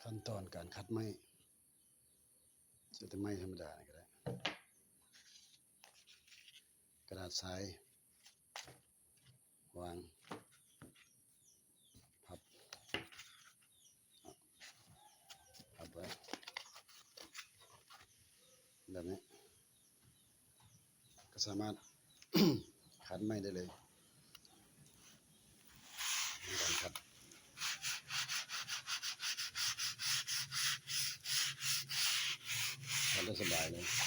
ຂັ້ນຕອນການຂັດໄມ້ ໃຊ້ແຕ່ໄມ້ທຳມະດານີ້ກໍໄດ້ ກະດາດຊາຍ ວາງ ພັບ ພັບໄວ້ແບບນີ້ ກໍສາມາດຂັດໄມ້ໄດ້ເລີຍ ໃນການຂັດ ຂັດໄດ້ສະບາຍເລີຍ.